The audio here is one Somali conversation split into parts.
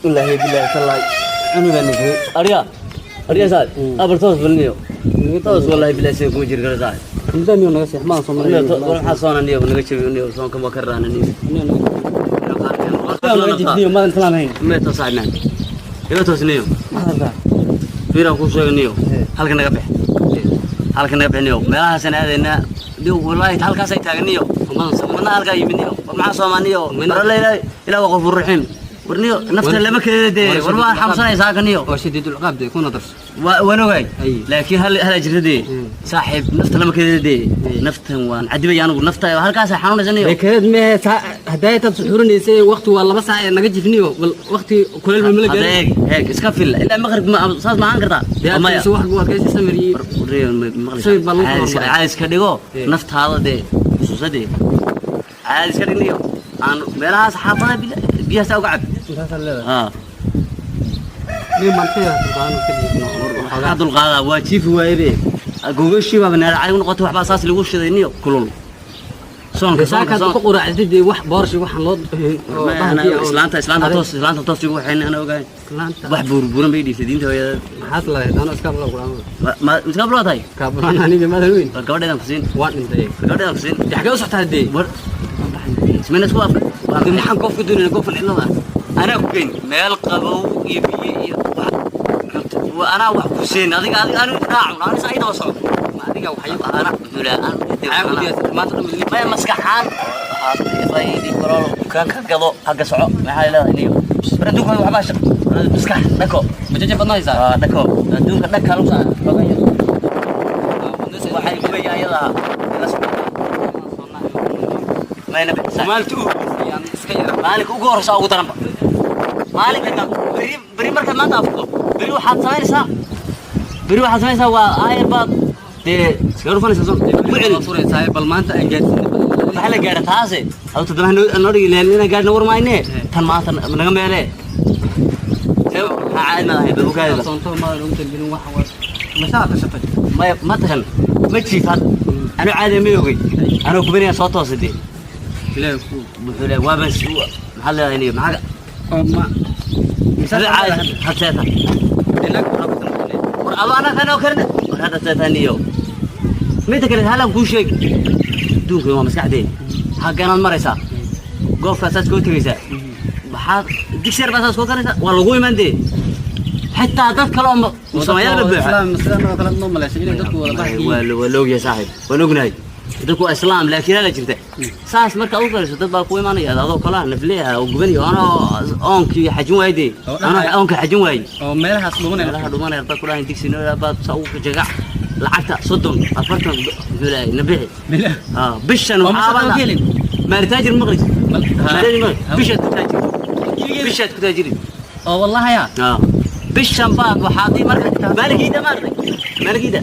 Wallaahi bilaahi tallaahi cunugan ninkay arya arya saad abar toos balniyo toos. Wallaahi bilaahi sida kuma jiri karo, saad. Nidaamyo naga seex maan soo maray. War maxaa soona niyo naga jabi niyo soonka ma ka raana niyo. Naga jibniyo maadan islaamayn. Ma toos saaxiib man, iga toos niyo. Maxaad rabtaa? Fiiraan kuu sheega niyo, halka naga bix, halka naga bix niyo. Meelahaasaan aadaynaa niyo. Wallaahi halkaasay taagan niyo, mana halkaa yimid niyo. War maxaa soomaa niyo? War alla ilaahay, ilaah waa qafuur raxiim. War niyo, nafta lama keeda dee. War waan xanuunsanaysaa halka niyo. Waa shadiidul ciqaab dee, kuna darso. Waan ogahay. Ay. Laakiin hal hal jirta dee, saaxiib, nafta lama keeda dee. Naftan waan cadibaya anigu, nafta halkaasay xanuunaysa niyo. Bekeed mehe, hadday taad suxurinaysay waqti waa 2 saac ee naga jifniyo. Bal waqti kuleel ma la Hadda gaarin. Eeg eeg, iska fil ilaa maqrib ma saas ma ahaan kartaa? Dee Maya. adkayso, wax lagu adkaysi samir iyo samir baa lagu kala hormaray. Caadi iska dhigo naftaada dee, xusuusadee caadi iska dhigniyo. Aan meelahaas xaafada biyahaas uga cab. Intaasaa leedahay? Haa. Nin mantida dulqaadan iska jiifno. Maxaa dulqaadaa? Waa jiifi waayebe, gogashii baaba neera cadi noqotay. Waxbaa saas lagu shiday niyo, kulul soonka soonka. Saakaad ku Soonka quraacday dee, wax boorshi waxaan loo oo bahalkii oo- Islaanta toos, islaanta toos igu waxayn ana ogahay. Islaanta. Wax buurbuuran bay dhiibtay diinta hooyada. Maxaad lahayd? Ano iska bula quraamo. Ma iska bulaa tahay? Kaabulaan aniga maadan weyn. War gabadheedan ku siin. Waan dhintay. Gabadheedan ku siin. Dee xagee u socotaa dee? War ismayna isku afka. Dee maxaan goof ka doonayna, goofan cidlada ah? Anaa ku geyn meel qabow iyo biyo iyo wax cunto. Anaa wax ku siin. Adiga anigu raacun ani saa daba soco. Ma adiga waxay Ana muxuu aan maxaa ku diyaarsan maanta dhan? Maya, maskaxaan waxaad dukaan ka gado, xagga soco. Maxaa leedahay niyo? War adduunka waxbaa shaq maskax dhako. Majaja badna haysaa? Aa, dhako adduunka dhaka lagu saa waxay gubaya ayada ila soco mayna bixisa. Maalinta ugu horreysay aan iska yara. Maalinka ugu horreysa ugu daranba maalinka dambe. Beri beri markaad maanta afurto, beri waxaad samaynaysaa, beri waxaad samaynaysaa waa aayar baad dee iskaga dhufanaysaa soon ku celin. Furaysaa bal maanta aan gaarsiinay. Maxaa la gaadha taase? Adu toddoba noo dhigi leen inaan gaadhna. War maayne, tan maanta naga meele. See maxaa caadi ma ahayn babukaadida? Soonto maadan ugu talgelin wax waa masaa tashatay. Maya, ma tashan, ma jiifan anuu caadi ma ogey, anuu kubanaya soo toosay dee. Ilaahay ku Wuxuu leeyahay waa bas. Maxaad leedahay niyo? Maxaa oo ma had had seeta? Inaga waxaa ku talgelin. War ado anaa kanoo karina. War hadda seeta niyo. Midda kale halaan kuu sheeg, adduunka waa maskaxdeeda. Hagganaad maraysaa, goobkaa saas koo tegaysaa, waxaad digsi yar baa saas koo karaysaa, waa lagu iman dee. Xitaa dad kale oo Soomaaliyaal ba buuxa. Islaam sidaan oo kale noo maleysay inay dadku wada bahkiin. Waa la ogyahay saaxiib, waan ognahay dadku waa islaam, laakiin hala jirta saas marka u galiso dad baa ku imanaya adoo kale ah, nafle ah oo gubanayo, anoo oonkii xajin waayey dee. Oo anoo dhaxay. oonkii xajin waayey. Oo meelahaas dhumanaya. Meelaha dhumanaya dad ku dhahayn digsi noo baad saa ugu jagac lacagta 30 40 muxuu leeyahay nabixi. Meelaha ah bishan Oo waxaa ma shaqo baa ka helin? maaritaajir maqlis. Maaritaajir maqlis. Ha. Bishaad ku taajiri, bishaad ku taajiri. Oo wallahi ya. Ah, bishan baad waxaad ii marka maaligiida maartay, maaligiida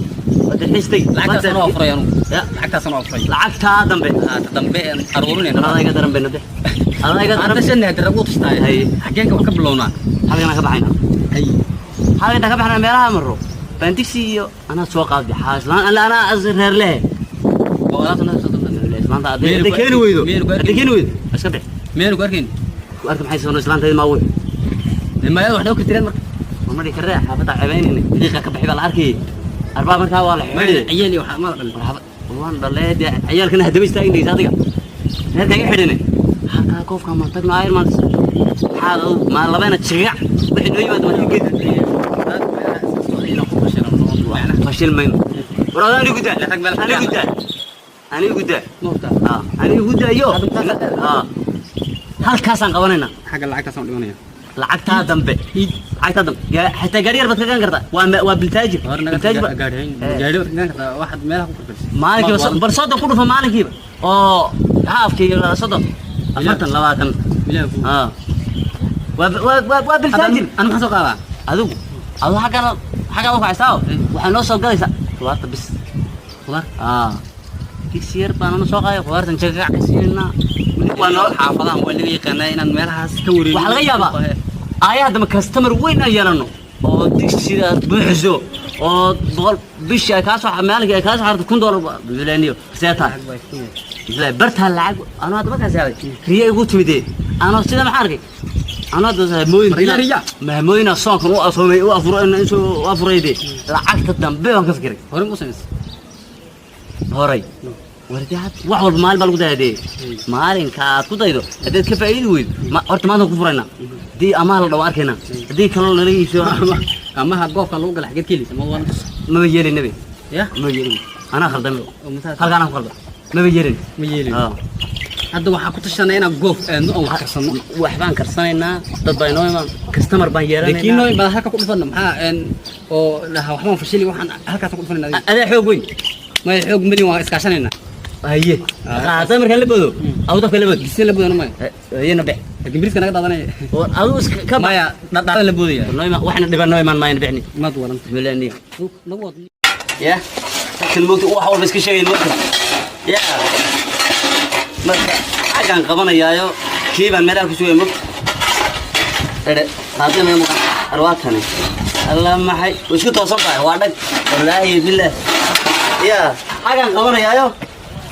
waa dalxiistay. Lacagtaasna waa furay anugu. Ya. Lacagtaasna waa furay. Lacagtaa dambe. Ta dambe aan aruurinayna. Adaa iga daran bay nabe, adaa iga aan daran. tashanay hadda ragu tashtaay. Haye. Xageenka wax ka bilownaa? Halkan ka baxayna. Hay. Halkan intaan ka baxnaa meelaha maro baan digsi iyo anaa soo qaadi xaaslaan anaa as reer leh. Oo alaabta noo soo dambeysa. Islaanta Meel hadday ku keeni weydo, meel ku hadday keeni weydo iska bix. Miyaynu ku arkayn? Ku arka maxay soo islaantayda maa wuxu. Mayada wax noo kartireen marka. Ma dhigi karee, xaafadda ceebaynayna, qiiqa ka bixi baa la arkayay arbaa markaa waa la xidhay. Ciyeel iyo waxa ma la dhalin? Waan dhalee dee, ciyaalkana haddaba istaagin adiga reerka iga xidhine. Halkaa koofka maan tagno ayar maan maxaad adigu maa labayna jigac wixii noo yimaado maan geed. Fashil mayno. War adaa anigu daa, anigu daa, anigu daa. Ah, anigu daayo. Ah, halkaasaan qabanaynaa. Xagga lacagtaasaan dhimanaya. Lacagtaa dambe, lacagtaa dambe xitaa gaari yar baad ka gadan kartaa. Waa biltaajir, biltaajir gaari waad kagan kartaa waxaad meelaha ku karkarsa. Maalinkiiba bal 30 ku dhufa maalinkiiba oo haafkii 30 40 20. Ah, waa biltaajir. Ana maxaan soo qaadaa? Adigu xaggan u kacaysaa, waxaa noo soo galaysaa khudaarta bis. Khudaar? Ah, digsi yar baan noo soo qaaday, khudaartan jagac ka siinaa. Waa noo xaafadahan waa laga yaqaanaa inaan meelahaas ka wareegin. Waxaa laga yaabaa aayaha dambe customer weyn aan yeelano oo digsidaad buuxiso. Oo 100 bishii ay kaa soo maalinkii ay kaa soo xarto $1000 bilaaniyo see tahay bilaay bartaa lacag anuu hadda markaas helay riya igu timidee anoo sida maxaa arkay anuu hadda mahmooyin mahmooyina soonkan u asoomay u afuro u afurayde lacagta dambe baan ka fikiray hore ma u samaysay horay wardi had wax walba maalin baa lagu dayadee maalinka aad ku daydo haddaad ka faa'iidi weydo horta maanta ku furaynaa haddii amaah la dhawo arkaynaa haddii kaloo nala iibsado amaha goobka lagu gala xageed ka heleysa ma waan maba yeelin nabi ya maba yeelin anaa khaldamay halka anaa ku khaldan maba yeelin ma yeelin hadda waxaa ku tashanay inaan goof aadno oon wax karsano waxbaan karsanaynaa dad baa inoo imaan customer baan yeelanaynaa laakiin noo imaan halka ku dhufana maxaa oo laha waxbaan fashili waxaan halkaas ku dhufanayna adaa xoog weyn maya xoog malin waan iskaashanaynaa haye qaata markaan la bodo aw dabka la bodo gise la bodana maya haye na bix laakiin biriska naga daadanaya war adigu iska ka maya dhadharan la boodaya noo imaan waxna dhiban noo imaan maayna bixni maad waran bismillaah nagu wad ya kan moogta wax walba iska sheegay moogta ya marka xaggaan qabanayaayo kii baan meelaha ku sugay moogta ere qaatay meel muqan arwaatani alla maxay way isku toosan tahay waa dhag wallaahi billaah ya xaggaan qabanayaayo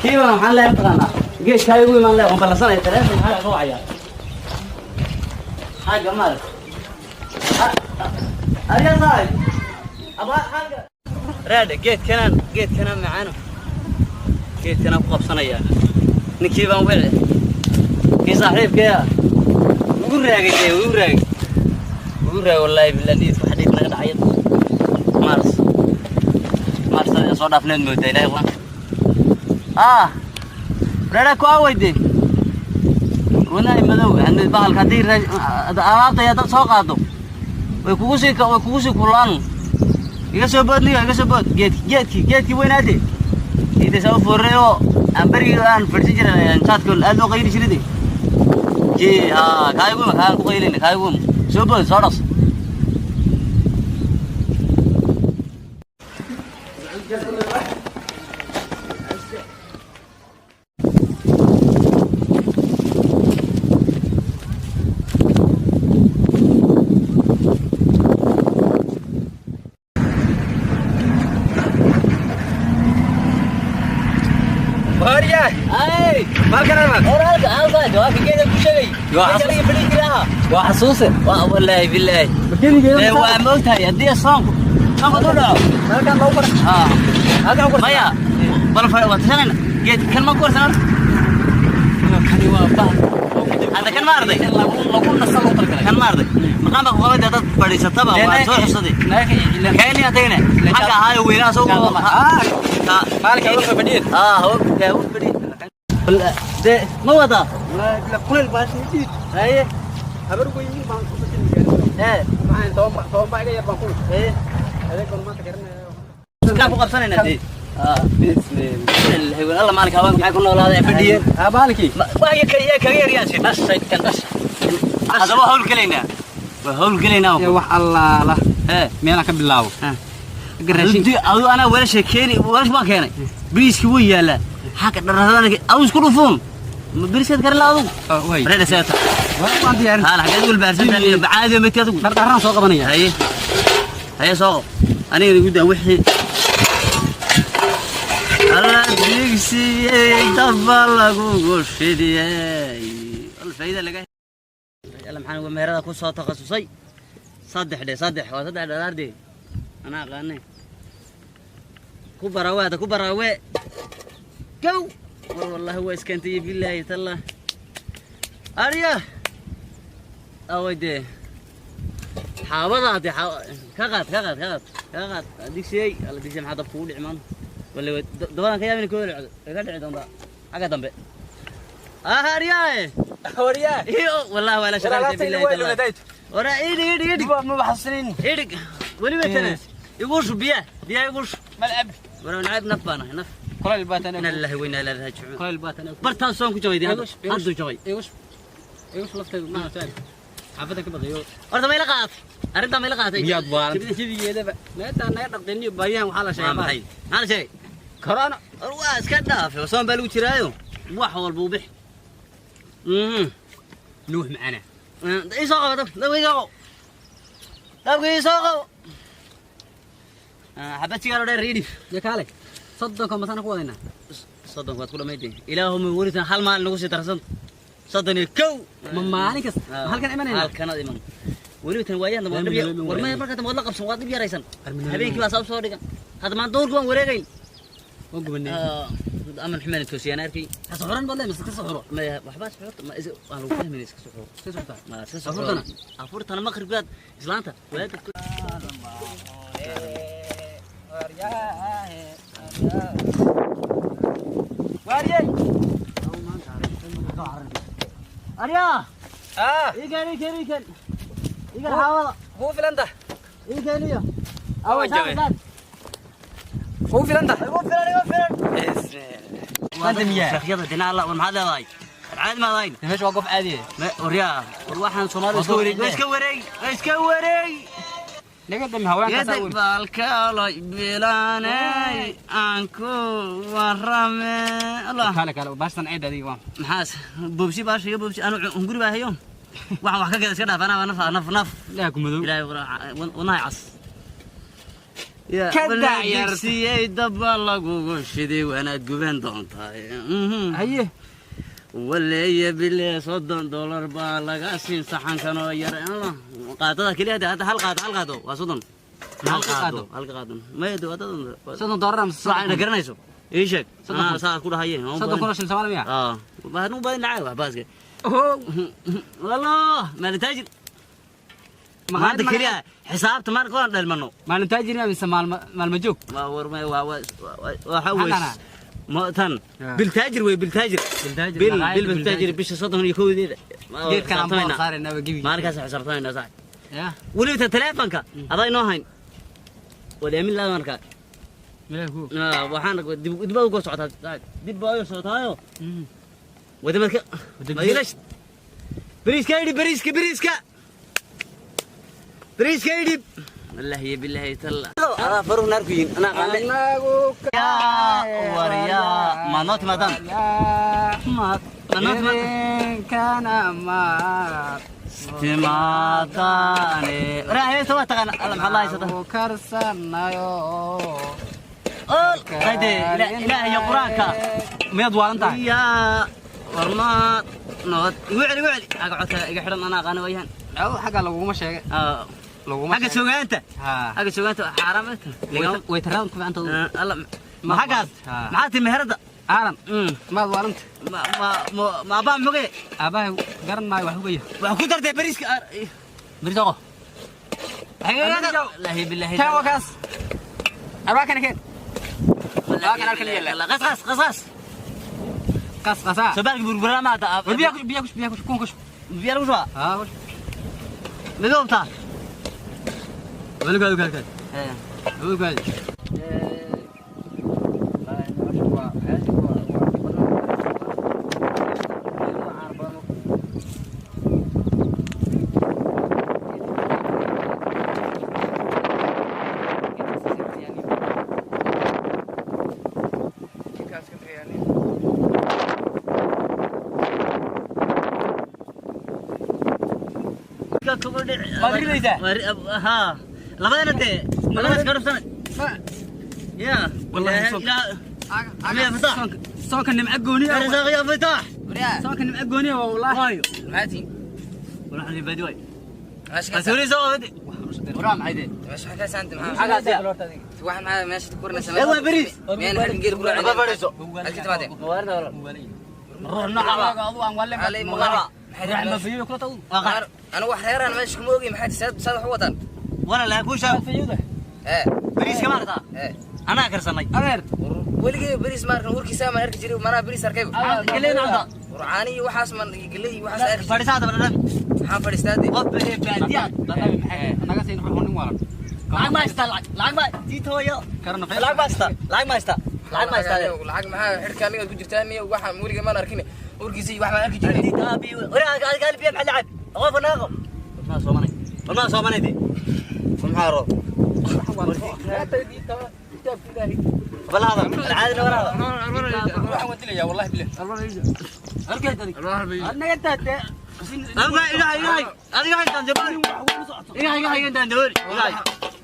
kii baan waxaan leeyahay mataqaanaa geeskaa igu imaan leeyahay waan ballansanaya taleefon maxaa ka wacayaa xagga maarag adiga saaxib aba xagga raadhe geedkanaan geedkanaan macaano geedkanaan ku qabsanayaa ninkii baan wici kii saaxiibkaya ugu raagay dee ugu raagay ugu raagay wallaahi billah dhiidka waxa dhiid naga dhacay maars maars adiga soo dhaafneed moodaa ilaahay quraan ah reera ku aweyde walaahi madow hadii bahalka haddii alaabta ayaa dad soo qaado way kugu sii way kugu sii kullaan iga soo bood niyo iga soo bood geedki geedki geedkii weynaade inta soo furreeyo aan berigii aan fadhiisan jiray jaadka aad loo qayli jiray jee haa kaayuguma kaan ku qaylina kaayuguma soo bood soo dhaqso waa xasuuse wallaahi billaahi waa moogtahay haddii soonku soonku duu dhaco halkaan loo bar halkaan ku maya bal waa tashanayna geed kan ma ku warsan horta kani waa bahal hadda kan ma arday lagu nasan loo talagalay kan ma arday maqaan baa ku qabay dad fadhiisataba waa soo xusaday keeni atagna xagga ahaayo weynaha soo maalinka hawlka fadhiyeen haa hawlka fadhiye de ma wadaa kuleel baa haye habar weyn baan ku fashin ee maxaan toban baa iga yar baan ku ee adeeg maanta garanaya kaan ku qabsanaynaa dee bismillahi alla maalinka haweenka maxay ku noolaadeen fadhiyeen haa maalinkii wax kaga yaryaashe dhashay kan dhasha haddaba hawl gelaynaa waa hawl gelaynaa wax allaala ee meelaan ka bilaabo adu anaa weelasha keeni weelash baan keenay bariiski wuu yaalaa xagga dharradana adu isku dhufuun ma bariiskaad karin la adugu reedha seeta waan diyaarin haa xageed ugu baarsantahay caadi ma adigu dhardharaan soo qabanaya haye haye soo qab aniga igu daa wixii alla digsiyey dabba lagugu shidiyey wal faa'iida laga alla maxaan uga meherada ku soo takhasusay saddex dhe saddex waa saddex dhalaardee anaa aqaanay ku baraawe hadda ku baraawe gow war wallaahi waa iskantay billaahi tallah arya away dee xaabada hadee ka qaad ka qaad ka qaad ka qaad digsiyey alla digsiye maxaa dabka ugu dhici maanta walle dabadan ka yaabin koo dhacdo iga dhici doontaa xagga dambe ah aryaaye waryaa iyo wallahi waa la shaqaysay billahi tallah wara idhig idhig idhig ma baxsunin idhig weliba tana igu shub biyaha biyaha igu shub malab wara nacayb naf baan ahay naf kuleel baa tan ina lillahi wa inna ilaihi raajicuun kuleel baa tan bartaas soon ku jabay hadduu jabay igu igu laftaydu ma taag xaafadda ka badayo horta ma ila qaadatay arrintaa ma ila qaadatay miyaad waalan jabigeedaba meetaa naga dhaqdeniyo baayahan waxaa la sheegay waa maxay maxaa la sheegay corona war waa iska dhaafay soon baa lagu jiraayo wax walba u bix nuux macana ii soo qabo dabka dabka ii soo qabo dabka ii soo qabo Xabad sigaar oo dheer ii dhib. Ya kaale. 30 masana ku wadaynaa. 30 waad ku dhamaydeen. Ilaahuma welitan hal maalin nagu sii darsan. 31. Ma maalin kasta halkan imanayna? Halkanaad iman. Weliba tan waayaan War waa ma dhib. war War ma ma marka dambe waad la qabsan, waad dhib yaraysan. Arminooyin. Habeenkii baa sabab soo dhigan. Hadda maan duurkii waan wareegayn. Waa gubanay. Aman xumaan toosiyaan arkay. Ha suxuran baad leedahay mise ka suxuro? Ma waxbaa suxuurta ma waan lagu fahmayn iska suxuur. Ka suxurtaa? Ma iska suxuur. Afurtana? Afurtana maqribkaad islaanta wadaadka ku Waariyey. Aryaa! Ikan ikan ikan. Ikan xaawada. Kuu filanta. Ikan iyo. Awa jabe. Kuu filanta. Igu filan, igu filan. Maanta miyaa? Sheekhyada dinaa Allah, war maxaad leedahay? Caadi ma ahayn. Meesha waa goof caadi ah. Ma waryaa, war waxaan Soomaali iska wareeg, iska wareeg, iska wareeg. Naga dam haweenka Yaday saa. baalkaalay bilaanay aan ku warame. Allah. Kaale kaale baastan ciid adiga waa. Maxaas boobsi baasha iyo boobsi anu hunguri baa hayo. Waxaan wax ka gada iska dhaaf anaa naf naf naf. Ilaaha ku madow. Ilaahay wanahay cas. Ya Ka dacyar. Siiyey dabba lagugu shiday waanaad guban doontaa. Haye. Waleeye bile $30 baa laga siin saxankan oo yar. Qaadada keliya hadda hal qaado, hal qaado waa 30. Hal qaado, hal qaado. Maydo wadada. $30 mise Soo ayna garanayso. Ii sheeg. 30 Anaa saa ku dhahaye. 30,000 oo shilin Soomaali miyaa? Ah, baa nu badan lacag wax baaske. Oh. Wallah, maal taajir. Maanta keliya xisaabta marka waan dhalmano. Maalin taajir miyaa mise maalma maalma joog? Ma war ma waa waxa Maxaa weey. dhahdaa? Ma tan Ya. bil taajir wey, bil taajir. Bil taajir, Bil maqaayadda bil bil bil taajir taajir. bisha 31-deeda. Geedkan aan boor saaraynaa waa gebi. Maalinkaas xisaabtamayna sax. Ya. Weliba teleefanka adaa inoo hayn. Wala aamin laa marka. Ilaaha ku. Waxaan dib dib uga socotaa saaxiib. Dib baa u socotaayo. Wadamadka madiilash. Bariiska idhib, bariiska, bariiska. Bariiska idhib. Wallahi billahi talla. Adaa faruq naar ku yihiin. Anaa qaale. Anagu Yaa waryaa. Ma noo timaadaan? Ma noo timaadaan? Idinkana ma Timaadaane. Waraa heesta waa taqaana. Alla maxaa la haysataa? Ku karsanayo. Ol. Hayde Ilaahay iyo Quraanka. Miyaad waalan tahay? Yaa war ma nabad. Igu celi, igu celi. Aga codka iga xidhan anaa qaana waayaan. Aw xagga laguguma sheegay. Laguguma Xagga sheegay. sugaanta. Ha. Xagga sugaanta xaaraam ah. Way taraan ku fiican tahay. Alla ma xaggaas. Maxaa tii meherada? Aadan. Maad waalanta. Ma ma ma ma abaa mugay. Aabahay garan maayo wax hugaya. Wax ku dartay bariiska. Bariis oqo. Wallahi billahi. Taa waa kaas. Arbaa kana keen. Waa kan halkan yaalla. Qas qas qas qas. Qas qasaa. Sabaalki burburaa ma hada. War biyaa ku biyaa ku biyaa ku kuwan ku shub. Biyaa lagu shubaa. Ha war. Midoobtaa. Wali gaadi gaadi. Wali gaadi. Waad ridaysaa? Haa. Labadana dee. Labadaas ka dhufsan. Ya. Wallahi يا فتاح. Soonka nimco gooni ah. رزاق يا فتاح. Soonka nimco gooni ah waa wallahi. وايو. معاتي وروح اللي بدوي. ماشي بس ولي زود. وراح معي ماشي حكايه انت معاه حاجة واحد معاه ماشي تكورنا سما يلا بريس. مين حد نجيل كل ما فريسو. هل كنت بعدين نروح نقرا. علي مغرى. Ruux ma fiyo kula tago. انا واحد غير انا ماشي كموجي ما حد ساد ساد وطن ولا لا كوشا ايه بريس كمان تا ايه انا كرسناي Adeer. ولقي بريس مارك وركي سما ارك جري وانا بريس اركب قلنا عدا ورعاني وحاس من قلي وحاس ارك فريس هذا بردم حان فريستادي قف باديات Anaga siin ruux nin waalan. lacag ma haystaa lacag lacag ma tiito yo Karna lacag ma haystaa lacag ma haystaa lacag ma haystaa lacag maxaa xirka aniga ku jirtaa niyo waxa weliga maan arkin warkiisa iyo wax maan arki jirin tiito abi wara قال بيع محل لعب qof naaqo ma soomanay ma soomanay de maxaa roob بل هذا العادة ولا هذا waxaan waan dilayaa wallahi billah Halkeed adig. Anaga taate. أبغى إلهي إلهي أنا قاعد عند جبل إلهي إلهي عند جبل إلهي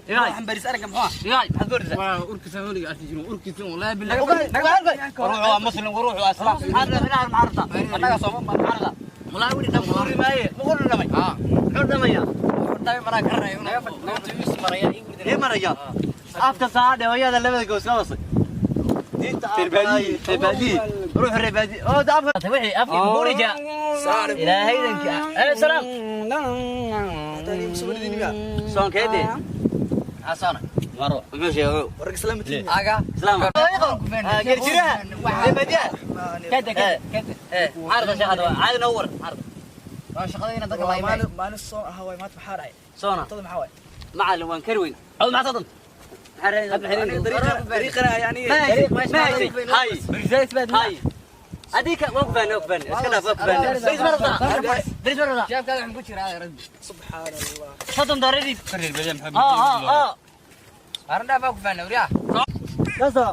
Yaay. Waxaan baris aragga muxuu ah? Yaay, maxaad gooraysaa? Waa urkiisa weliga arki jirin urkiisa wallaahi billahi. Ruuxu waa muslim, ruuxu waa islaam. Maxaad leedahay? Maxaad rabtaa? Annaga sooma ma Maxaad rabtaa? Wallaahi weli dham Quri maaye, ma quri dhamay. Ah. Muxuu dhamayaa? Dhami maraa garanayo. Naga maraya ii wurdan. Ii maraya. Afka saadhe hooyada labada goos ka wasay. Diinta Reer reer ruuxu reer baadiye. Oo da afka wixii afka gurija. Ilaahaydanka. Ee salaam. Soonkeedii. Xasana. Maro. Muxuu sheegay? Aga. Islaam. Geerjiraha. Reer baadiyaha. Kada kada kada. Ee, xaarda shaqada waa caadi noo war. Xaarda. Waa shaqadayna dadka laayimay. Maalin soon ah waay maanta, maxaa dhacay? Soona. Cuntada maxaa waay? Macallin waan kari weyn. Cod maxaa sodan? Hay. Bariis baad. Hay. Adika waa ku faanay, waa ku faanay. Iska dhaaf, waa ku faanay. Bariis ma rabtaa? Bariis ma rabtaa? Jeebkaaga waxaan ku jiraa rabbi. Subxaan allah. 30 doolar. Reer baadiye maxaa? Ah ah ah. Arrin dhaaf ku faanay wariyaa. Kaso.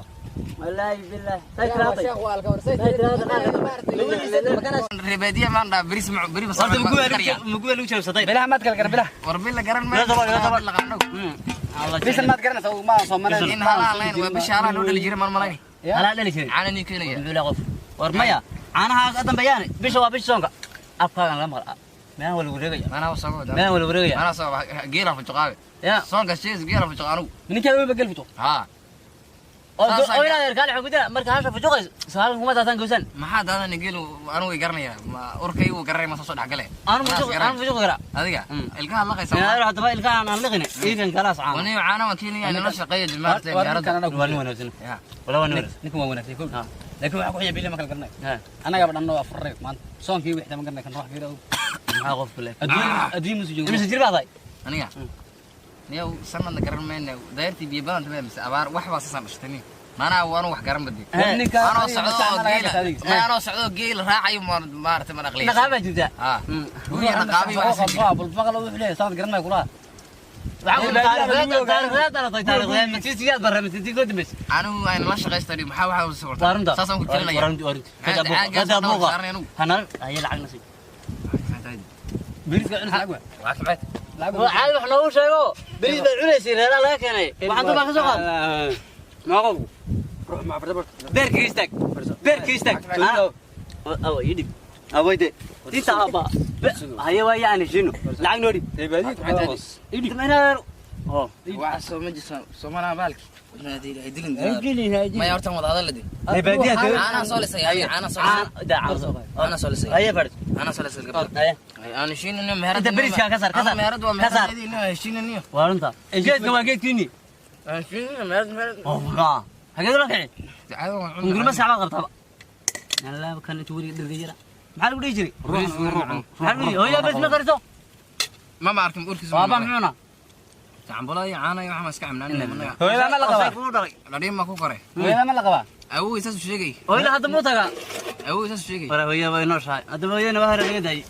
Wallahi billah. Say Sheekh waa alka warsay. Reer baadiye maan dhaa bariis ma bari ma Horta mugu lagu jabsaday. Bilaha maad kala garan bilaha. War bil la garan ma. La dabal, la dabal. La qaano. Bisan maad garanaysaa ma soo maray. In halaa layn waa bisha halaa loo dhali jiray mar malayn. Halaa dhali jiray. Caana ni keenaya. Muxuu leeyahay qof? War maya. Caanaha ka dambeeyaan. Bisha waa bisha soonka. Afkaagan lama maqal. Meelan waa lagu wareegaya. Maana waa soo wada. Meelan waa lagu wareegaya. Maana soo geela fujuqaabe. Ya. Soonka shees geela fujuq anigu. Ninkaada weyba gelfito. Ha. Oo inaad erkaale xogida marka hasha fujuqays. Saalan kuma daadan goysan. Maxaa daadan geelu anigu way garanaya. Ma urkay uu garanay ma soo dhex galee. Aanu fujuq, aanu fujuq gara. Adiga ilkaha laqaysa. Inaad hadaba ilkaha aan liqin. Iikan kalaas caan. Wani caana ma keenaya inuu shaqeeyo maartay meerada. Waa nin wanaagsan. Ya. Wala waa nin wanaagsan. Ninkan waa wanaagsan kow. Ah. Laakiin waxa ku xiya bilaha ma kala garanay. Ha. Annaga dhanno waa furray maanta. Soonkii wixii ma garanay kan ruux fiiro. Maxaa qofku leh? Adduun adduun musu joogo. Imise jir baa tahay? Aniga. Niyow sanadna garan mayna dayrtii biyo badan tahay mise abaar wax baa sasan dhashtay. Maana waanu wax garan badii. Ninka Anoo socdo oo geela. Ma anoo socdo geel raacayo maartay ma aqliyo. Dhaqaal baa jirtaa. Ah. Guriga dhaqaabay wax wax qabo bal faqal wuxuu leeyahay sanad garanay kula. Waxaa taariikhdeed dhalatay, taariikhdeed masiisiyaad barre masiisi ka dambeysay. Anigu aan la shaqaystay maxaa waxa uu soo Waa runta. Saasaan ku tirinaya. Waa runta, waa runta. Kada buuqa, kada buuqa. Hanal, haya lacag nasiib. Bariiska cunus lacag waa. Waa sabcad. Lacag Waa caadi wax noogu sheego. Bariis baad cunaysay reeraha laga keenay. Waxaan dubaa ka soo qaad. Ma qabo. Ruux ma farda. Beerka istaag. Beerka istaag. Aw, ii dhib. Awayde. Dinta aabba. Haya waa yaani shino. Lacag noo dhib. Reer baadiye. Idhib. Inaad oo. Waxa soo ma jirto Soomaaliya baalki. Dilin. Dilin. Ma yartan wada hadal ladii. Reer baadiye. Caana soo lisay, haya caana soo lisay. Da caan soo. Caana soo lisay. Haya fadhi. Caana soo lisay gabadha. Haya. Aan heshiinayno meherad. Inta bariiska ka saar, ka saar. Meherad waa Ka saar. meherad inuu heshiinayno. Waa runta. Geedka waa geedkiini. Aan heshiinayno meherad meherad. Oo maxaa? Hagee loo kici? Caado waan cunaa. Ungurma sax baa qabtaba. Yalla kan intuu weliga dherga jira. Maxaa lagu dhihi jiray? Maxaa lagu dhihi? Hooyo bas ma kariso. Ma arkin urkiisa. Waaba muxuuna? Tacambulada iyo caana iyo waxa ma iska cabnaan. Hooyada ma la qabaa? Kuu dhalay. Dhadhin ma ku koray. Hooyada ma la qabaa? Awowgay saas u sheegay. Hooyada hadda muu tagaa? Awowgay saas u sheegay. Wara hooyada way nooshahay. Hadda hooyadana waa hore laga daayay.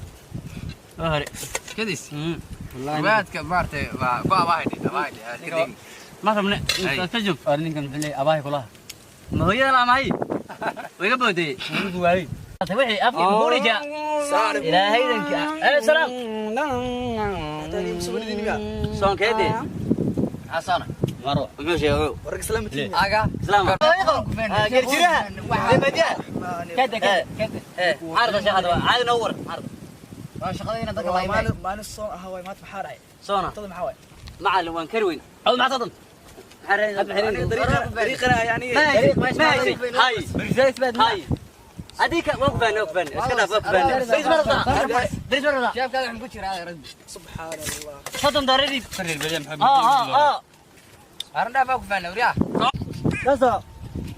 Waa hore. Kadis. Waadka maartay waa ku abaahayday abaahayday. Kadib. Ma rabne. Ka joog. Waa ninkan muxuu leeyahay abaahay kulaha. Ma hooyada la amahay? Way ga boodayey. Ninku waayey. Wixii afka gurija. Ilaahaydanka. Ee salaam. Soonkeedii. Xasana. Maro. Muxuu sheegay? Aga. Islaam. Geerjiraha. Reer baadiyaha. Kada kada kada. Ee, xaarda shaqada waa caadi noo war. Xaarda. Waa shaqadayna dadka laayimay. Maalin soon ah waay maanta, maxaa dhacay? Soona. Cuntada maxaa waay? Macallin waan kari weyn. Cod maxaa sodan? Maxaa Hay. Bariis baad. Hay. Adika waa ku faanay, waa ku faanay. Iska dhaaf, waa ku faanay. Bariis ma rabtaa? Bariis ma rabtaa? Jeebkaaga waxaan ku jiraa rabbi. Subxaan allah. 30 doolar. Reer baadiye maxaa? Ah ah ah. Arrin dhaaf ku faanay wariyaa. Kaso.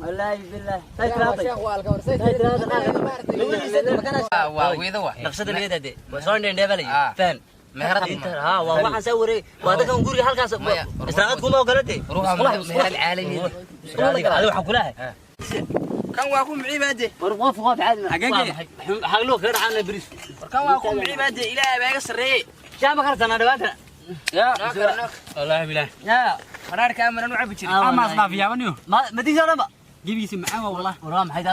Wallahi billah. Say tiraatay. Sheekh waa alka warsay. Waa weeda waa. Naqshada laga daade. Waa soo ndheebelay. Ah. Faan. Meherad Ha, waa waxaan soo wareey. Waa dadkan guriga halkaas. Maya. Israaqad kuma ogolatay. Ruuxa meherad caalami. Adiga waxaan kulahay. Kan waa ku miciibaade. War qof qof caadi ma. Xagee geeyay? Xagloo kaga dhacana bariis. Kan waa ku miciibaade ilaahay baa iga sarreeyay. Jaama kartana dhawaantana. Ya. Noo Wallaahi bilaah. Ya. Qaraarka amaran u cabi jiray. Ama asnaafiyaa maniyo. Ma madiisa dhanba. Gebigiisa macaan waa wallahi. War waa maxay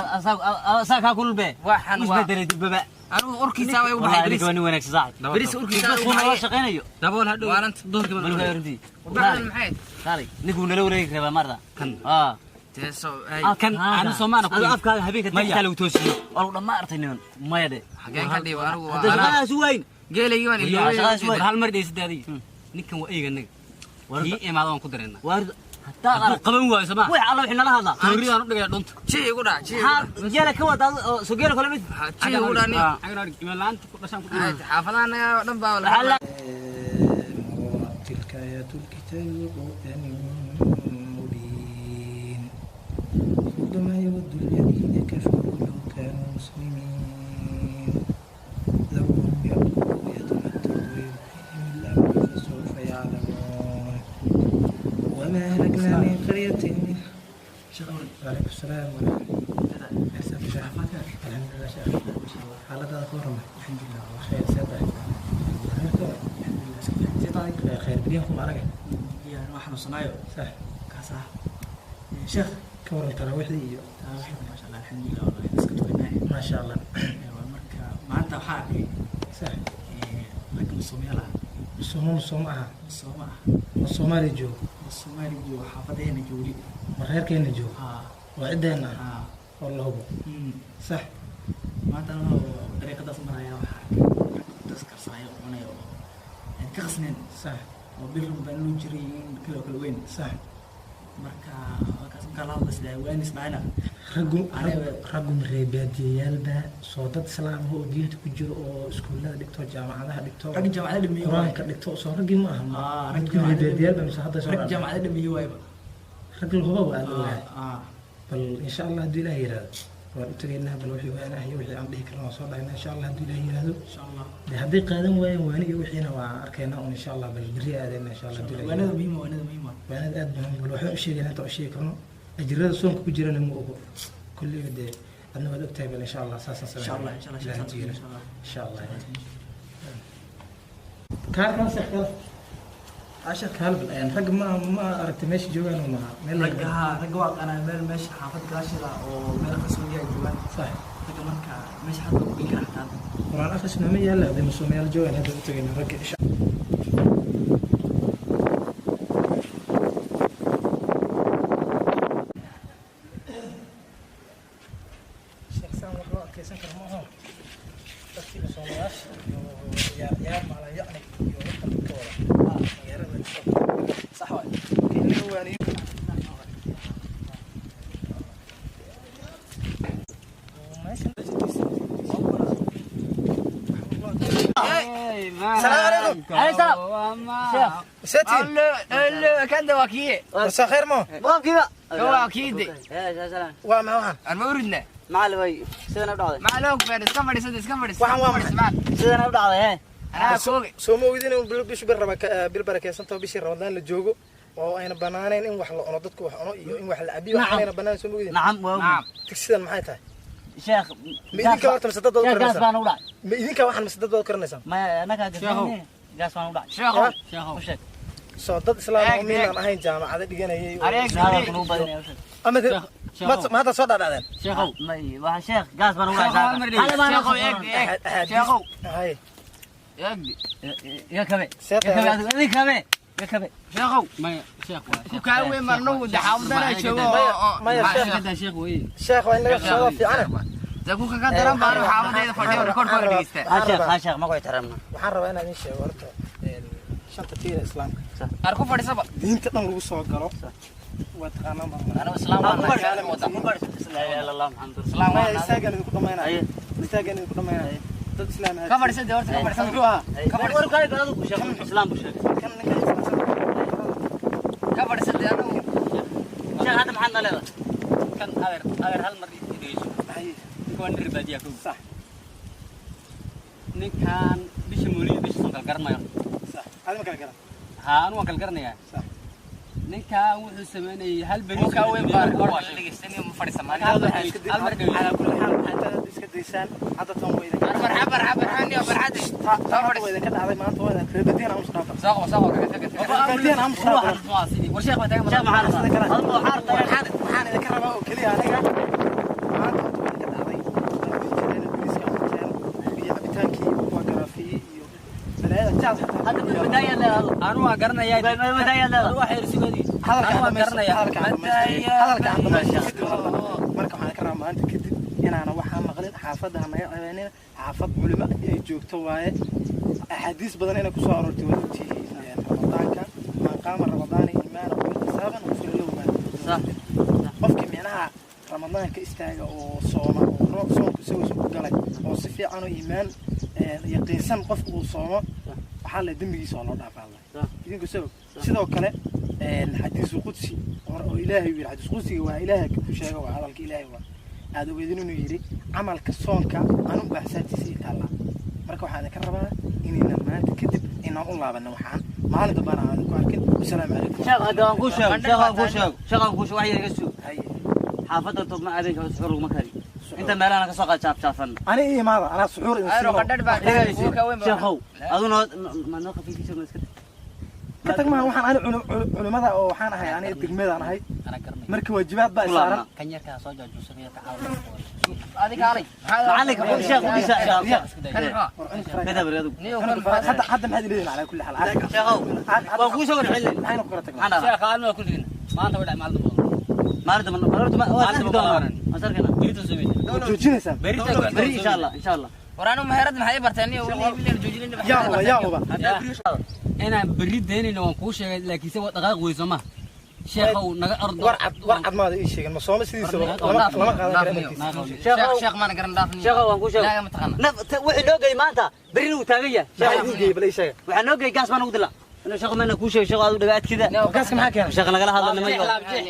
asaa kaa kulbe. Waxaan waa Isbedelay dibaba. Anigu urkiisa way u baxay Wallahi bariis. ninka waa nin wanaagsan saaxib. Bariis urkiisa Bariis u nala baxay. shaqeynayo. Dabool hadhow. Waaranta. Duhurkii baan Malka cunaya. runtii. Warbaaxdan maxay? Kaalay, ninkuu nala wareegi rabaa maarta. Kan. Ah. Teeso ay. Kan anu Soomaana ku Adu afkaaga habeenka Maya. dadka lagu toosiyo. Waa lagu dhammaan artay niman. Maya de. Xageen ka dhiibo anigu waa Hadda anaa. shaqadaas weyn. Geelaygii waan Wallahi, shaqadaas ilooyay. weyn. Hal mar dhaysid adiga. Ninkan waa eyga anaga. Kii imaado waan ku dareennaa. Waar hadaa Hadduu qaban waayo soo ma wax alla wixii nala hadlaa. tooriyaan u dhigaya dhunta. Jii igu dhac, jii igu Maxaa geela ka wada soo geela kale mid. dhac. Jii igu dhac nin. Xaggan adhig imaan la'aanta ku dhashaan ku Ay, dhigaya. xaafadaha anaga oo dhan baa Waxaa la تلك آيات الكتاب وقرآن مبين. ربما يود الذين كفروا لو كانوا مسلمين. ذرهم يأكلوا ويتمتعوا ويلههم الأمل فسوف يعلمون. وما أهلكنا من قرية. وعليكم السلام ورحمة الله. أحسنت شيخ. الحمد لله شيخ. حالتها كورمة. الحمد لله خير سيدة. الحمد لله خير خير. بدينكم عرقة. Biyaan waa xanuunsanaayo. صح. Kaas ah. Sheekh. كورن تراويحدي iyo Taraawixda maasha Allah, alxamdulillah, wallahi iska tukanay. ما شاء الله. Waa marka maanta waxaa arkay صح. ragga Soomaaliya ah. Sooma sooma aha. Sooma ah. Ma Soomaali joogo? Soomaali joogo, xaafadeena joogli. Ma reerkeena joogo? Haa. Waa ciddeenna ah. Haa. Oo la hubo. Sax. Maanta anoo dariiqadaas maraya waxaa arkay rag das karsanaya oo cunaya oo aan ka qasnayn. Sax. Oo bil Ramadaan loo jiray in kale oo kala weyn. Sax. Marka markaas markaa la hadla isdhahay waan isdhahayna. Raggu raggu ma reer baadiyayaalba soo dad islaam ah oo diinta ku jiro oo iskuullada dhigto, jaamacadaha dhigto, Rag jaamacada dhameeyey waaye. qur-aanka dhigto, soo raggii ma aha? Aa, rag Dadku reer baadiyayaalba mise hadda soo rag dhacday? Jaamacada dhameeyey waayba. Rag la hubo waa la ogahay. Aa. Bal insha Allah hadduu Ilaah yiraahdo waan u tegaynaa. Bal wixii waanaah iyo wixii aan dhihi karno waan soo dhahaynaa insha Allah hadduu Ilaah yiraahdo. Insha Allah. Dee hadday qaadan waayeen waani iyo wixiina waa arkaynaa un insha Allah. Bal berri aadayna insha Allah hadduu Ilaah Waanada yiraahdo. muhiim, waanada muhiim ah. Waanada aad baan bal waxaan u sheegaynaa inta u sheegi karno. Ajirada soonka ku jirana ma ogo kulliga. Dee adna waad ogtahay. Bal insha Allah saasaan Insha Allah, insha Allah, Ilaah hadduu insha yiraahdo. Allah. Insha Allah kaarkan seexkala Ashar. kaal bal ayaan rag ma aragtay meesha joogaan ma meel Ragga haa, ragga waa aqaanaa meel meesha xaafad gadaasheeda oo meel qarsoodi ay joogaan. Sax. Ragga marka meesha hadda ku geyn kara xataa. Qur-aan akhrisna ma yaalla hadday muslimiyaal joogaan. Hadda u tagayna ragga insha Sheekh saan wax loo adkeysan karo ma aho. Dadkii soomayaasha iyo ciyaar ciyaar maalan yacni iyo waxan ka wada magaalada soo Sax waay. in laga waaniyo. Meeshan السلام عليكم. عليه السلام. ساتين. Allo, kan da waa kiye. مساء خير مو. Boqolkiiba. Waa kiide. Ya salaam. waa maxay waxaan? Aan ma uridna. Macallin way sidan u dhacday. Macallin ku fadhiis, iska fadhiis, iska fadhiis. Waxaan waa maxay? Sidan u dhacday he. Anaa kooge. Soo ma ogidin in bishu bir raba bil barakeysantaho, bishii Ramadaan la joogo oo ayna banaanayn in wax la cuno, dadku wax cuno iyo in wax la cabiyo wax ayna banaanayn? Soo ma ogidin? Nacam, waa Nacam. Tigsidan maxay tahay? Sheekh. Ma idinka horta mise dad baad u Sheekh, gaas karinaysaa? baan u dhacay. Ma idinka waxaan mise dad baad u karinaysaan? Maya, annagaa Sheekhow. gaas baan u dhacay. Sheekhow. Sheekhow. U sheeg. Soo dad islaam oo Eeg, miinaan ahayn jaamacada dhiganayay oo- Areeg. Hadalku nagu badanaya, u sheeg. Ama Sheekhow. ma hadda soo dhadhacdeen? Sheekhow. May waa sheekh, gaas baan u dhacay. Sheekhow, hal mar dhegeyso. Hal baan Sheekhow, eeg, eeg. Sheekhow, Hay. eeg. Iga kabe. Seeta. Iga kabe adigu, adiga kabe. Iga kabe. Sheekhow, Maya sheekh waa. ku kaa weyn baan nagu xaafadana joogo. Maya, oo sheekh. Sheekh sheekh weeye. Sheekh waa in laga soo fiicana. Dee ku kaga daran baan xaafadayda fadhiyo rikoodhkooda dhegeysta. Ha sheekh, ha sheekh, ma ku ixtiraamna. Waxaan rabaa inaan idiin sheego horta shanta tiira islaamka Ar ku fadhiisaba. diinta dhan lagu soo galo waa taqaanaan baan maraa. Anigu islaam baan Ku nahay. fadhiso, ku fadhiso. La ilaha illa Allah Muhammad rasuul. Islaam Maya baan nahay. istaagaan idinku dhamaynaya. Haye. Istaagaan idinku dhamaynaya. Dad islaam Ka fadhiisa dee horta, ka fadhiisa. Muxuu ahaa? War kale adigu ku sheeg, islaam bu sheegay. Kan ninka islaamsan. Ka fadhiisa dee anigu. Sheekh, hadda maxaad na leedahay? Kan adeer adeer hal mar dhegeyso. Haye. Ninka waa nin reer baadiyaa kow. Sax. Ninkan bisha mawlid bisha soon kala garan maayo. Sax. Adi ma kala garan. Haa, anu waan kala garanayaa. Sax. Ninkan wuxuu sameynayay hal beri. Ku kaa weyn baan rikoodhka dhegeysanaya, ma fadhiisa maalin. Hal mar dhegeyso. Calaa kulli xaal waxaa intaad hadda iska daysaan hadda tan waa idinka Marxaba, marxaba, marxaba, barxadey. tan hadda waa idinka dhacday maanta waa idin reer baadiyan aan usoo Soo qabo, soo qabo, kaga tag, kaga tag. baadiyan aan usoo War sheekh baa taagan. Sheekh, maxaa rabtaa? Adigu waxaa rabtaa Waxaan idinka rabaa oo keliya aniga maanta horta waa idinka dhacday. Waan idin jireen bariiska cunteen, biyo Anu waa garanayaa. Madaayaa leedahay. Waa xeer sugadii. Hadalka Anu waa garanayaa. hadalka hadalka aan dhamaysto kadib hadal. Marka waxaan ka rabaa maanta kadib inaana waxaa maqlin xaafadda hanaga ceebeenina. Xaafad culimo ay joogto waaye, axaadiis badan inay kusoo aroortay waad ogtihiin. Ramadaanka man qaama ramadaana iimaana waxtisaaban ufira lahu maa. Sax. Qofkii micnaha ramadaanka istaaga oo sooma oo soonku isagoo ku galay oo si fiican oo iimaan yaqiinsan qofka uu soomo, waxaa la dembigiisa oo loo dhaafaa Allah. Idinku sabab sidoo kale xadiisu qudsi oo ilaahay yiri, xadiis qudsiga waa ilaahay ku sheega, waa hadalka ilaahay, waa aad ogeydin inuu yiri camalka soonka anu baa xisaabtiisa ii taallaa. Marka waxaan idinka rabaa inayna maanta kadib inaan u laabano, waxaan maalin dambana aan ku arkin. Wasalaamu calaykum. Sheekh, hadda waan kuu sheego, sheekh, waan kuu sheego, sheekh, waan kuu sheego, wax yar iga sug. Haye. Xaafadda tob ma habeenka suxuur laguma kari, inta meelahana ka soo qaad jaafjaafan. Ani ii imaada, anaa suxuur idin Ayro siino. Qadhadh baa Dhegayso, kuwa ka weyn baa. Sheekhow, aduna ma noo khafiifisay, ma iska Ka tag maaha waxaan ani culimada oo waxaan ahay, ani degmadaan ahay. Ana garanaya. Marka waajibaad baa Ku isaaran. laabnaa. Kan yarkaa soo jaajuusanaya ka caawiya. Adiga alay. Macalinka sheekh udhisa. Kan muxuu? War cunug faraha. Kada bari adigu. Niyo Cunug kan faraha. Hadda maxaad ileeyihin? Calaa kulli xaal Sheekhow, waan kuu soo warcelin. Maxaynu ku kala tagnaa? Maxaan dhahaa? Sheekh, anu waa kulligina. Maanta way dhacay, maalin dambe. Maalin dambe horta waa Maalin arki dambe doonaa. waa. Waan sarkanaa. Berito soo meesha. Waad joojinaysaan. Berito. Beri insha Allah, insha Allah. War anu meherad maxay barteen niyo wili wili joojinin. Yaa uba, yaa uba. Inaan berri daynayno waan kuu sheegay, laakiinse waa dhaqaaq weyso ma. Sheekhow, naga ordo. War cad, war cad maada ii sheegin. Ma sooma sidiisaba lama qaadan kara amarkiisa. Sheekhow. Sheekh maana garan dhaafni. Sheekhow, waan kuu sheegay. Ilaahay ma taqaana. Naf wixii noo geey maanta berrina wuu taagan yahay. Maxaa Sheekhow, idiin geeyey? Bal ii sheega. waxaa noo geey gaas baa nagu dila. Inuu sheekhu meena kuu sheegay, sheekhu aad u dhagaadkida. Gaaska maxaa keenay? Sheekh nagala hadla nimayo.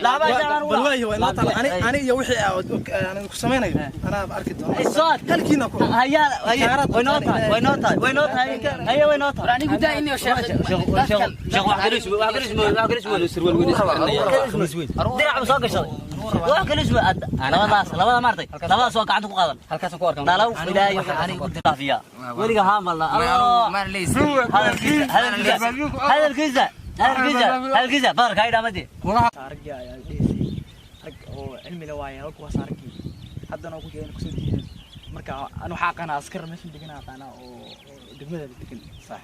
Laabaa sheekh. Bal waayo, waa inoo taala. Ani iyo wixii aan ku samaynayo anaa arki doona. Sood. Halkiina ku Hayaa, hayaa, way noo tahay, way noo tahay, way noo tahay, haye, way noo tahay. War anigu daa inuu sheekh. Sheekh, sheekh, wax kale ismu, wax kale ismu, wax kale ismu. Surwaal weyn iska xiranaya. Khamiis weyn. Dirac buu soo gashaday. Wax kale ismu labadaas, labada maartay, labadaas waa gacanta ku qaadan. Halkaas ku arkaan. Dalaw ilaahay wuxuu dhaafiyaa. Weliga haa malna. Allah. Maana leys. Hadalkiisa, hadalkiisa, hadalkiisa, hadalkiisa, hadalkiisa, badarka ay dhaamadii. Raggii ayaa dhehaysay, rag oo cilmi le waaye kuwaas raggii haddana oo ku jeedaan kusoo diideen. Marka anu waxaa aqaanaa askar meeshan degan aqaanaa oo degmada degan. Sax.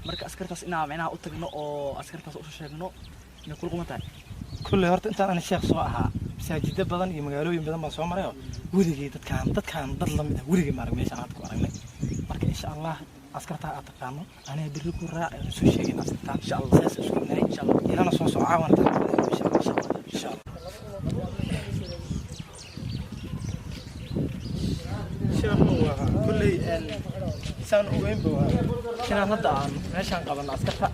Marka askartaas inaa micnaha u tagno oo askartaas usoo sheegno inay kula quman tahay. Kulley horta intaan ani sheekh soo ahaa, masaajida badan iyo magaalooyin badan baan soo marayo. Weligay dadkaan dad lamid ah weligay maarag meeshaan aad ku aragnay. Marka insha Allah askartaa aad taqaano aniga berri ku raac, aan soo sheegin askartaa insha Allah. Saas isku nahay insha Allah. Ilana soo soco caawana insha Allah, insha Allah. Sheekhu waa kulley saan ogeynba waa inaan hadda aan meeshaan qabanno askarta.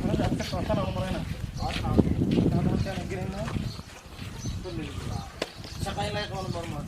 Hadda askarta waa tan aan u maraynaa. Hadda halkaan aan gelaynaa. Kulley shaqa in laga qabano barmaa.